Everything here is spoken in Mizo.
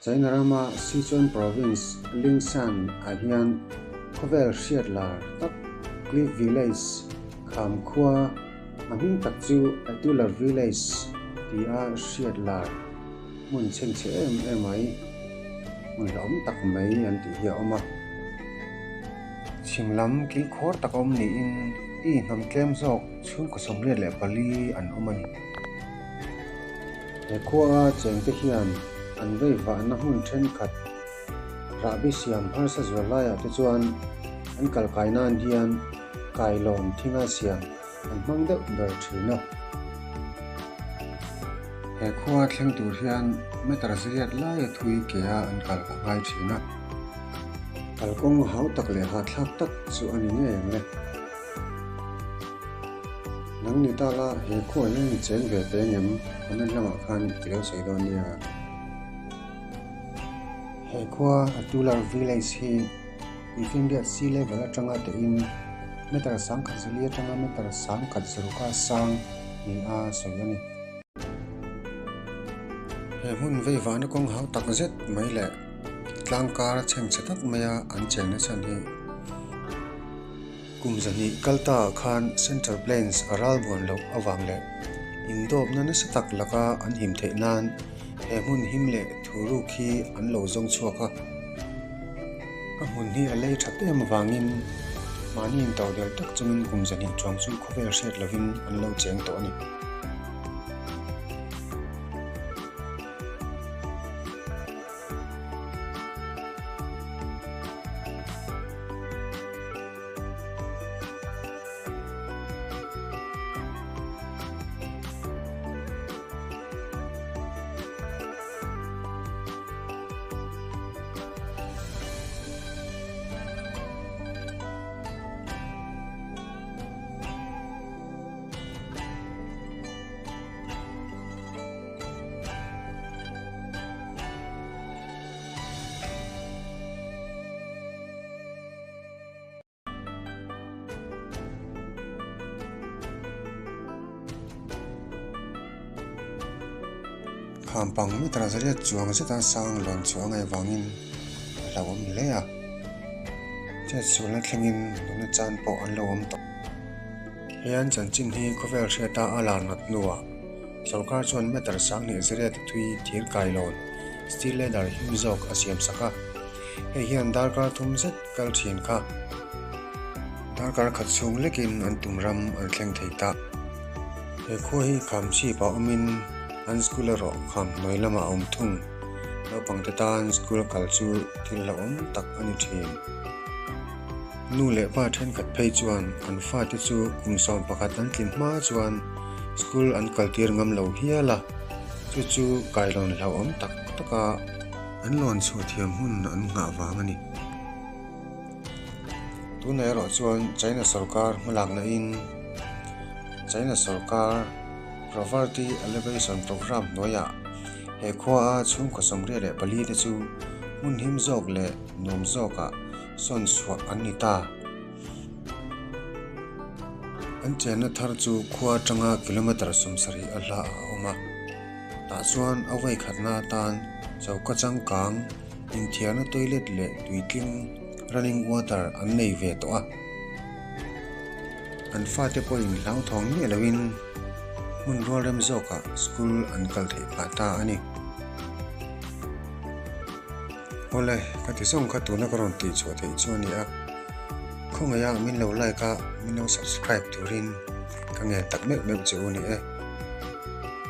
China rama Sichuan Province Lingshan ah hian khawvel hriat lar tak Cliff Village kham khua a hming tak chu Atular Village ti a hriat lar hmun chhengchhe em em mai, hmun hlauhawm tak mai an tih hi a awm a. Chhim lam kilkhawr tak a awm niin i hnam tlem zawk chhungkaw 84 an awm a ni. He khua chengte hian an vei vahna hmun thenkhat rahbi siam harsa zual laiah te chuan an kal kai nan hian kailawn thinga siam an hmang deuh ber thin a. He khua thleng tur hian meter zariat laia thui ke a an kal a ngai thin a. Kalkawng hau tak leh hahthlak tak chu a ni ngei ang le. Nang ni ta la, he khuaah hian i cheng ve teh engem? Comment lamah khan i lo sawi dawn nia. He khua Atular Village hi Tuifinriat sea level atanga tehin meter 1004 atanga meter 1006 a sang ni a sawi a ni. He hmun veivahna kawng hau tak zet mai leh tlangkar chhengchhe tak maia an chenna chhan hi Kum zahnih kal ta ah khan Central Plains a ral buan loh avang leh indawpna nasa tak laka an him theih nan he hmun him leh thu ruk hi an lo zawng chhuak a. A hmun hi a lei that em avangin mahni intodelh tak chungin kum zahnih chuang chu khawvel hriat lovin an lo cheng tawh a ni. Khampang meter zariat chuang zeta sang lawn chhuah a ngaih vangin a hlauhawm hle a, chetsualna thlengin nuna chan pawh an lo awm tawh. He an chanchin hi khawvel hriata a lar nat hnuah Sorkar chuan meter 20 zariat a thui thir kailawn, steel ladder, him zawk a siam sak a. Hei hian darkar thum zet kal thin kha darkar khat chhung lekin an tum ram an thleng thei ta. He khua hi kham chhip ah awmin an school erawh kham hnuai lamah a awm thung. Naupangte tan school kal chu thil hlauhawm tak a ni thin. Nu leh pa thenkhat phei chuan an fate chu kum 11 an tlin hma chuan school an kaltir ngam lo hial a, chu chu kailawn hlauhawm tak taka an lawn chhuah thiam hun an nghah vang a ni. Tunah erawh chuan China sorkar hmalakna in China sorkar Poverty Alleviation Programme hnuaiah he khua a chhungkaw 84 te chu hmun him zawk leh nuam zawkah sawn chhuah an ni ta. An chenna thar chu khua atanga kilometre 70 a hla a awm a, tah chuan a vawi khatna atan choka changkang, inthiarna toilet leh tuitling, running water, an nei ve tawh a. An fate pawhin hlauthawng miah loin hmun rualrem zawkah school an kal theih phah ta a ni. Awle, ka ti zawng kha tuna ka rawn tih chhuah theih chu a ni a, khawngaih a min lo like a, min lo subscribe turin ka ngen tak meuh meuh che u ni e.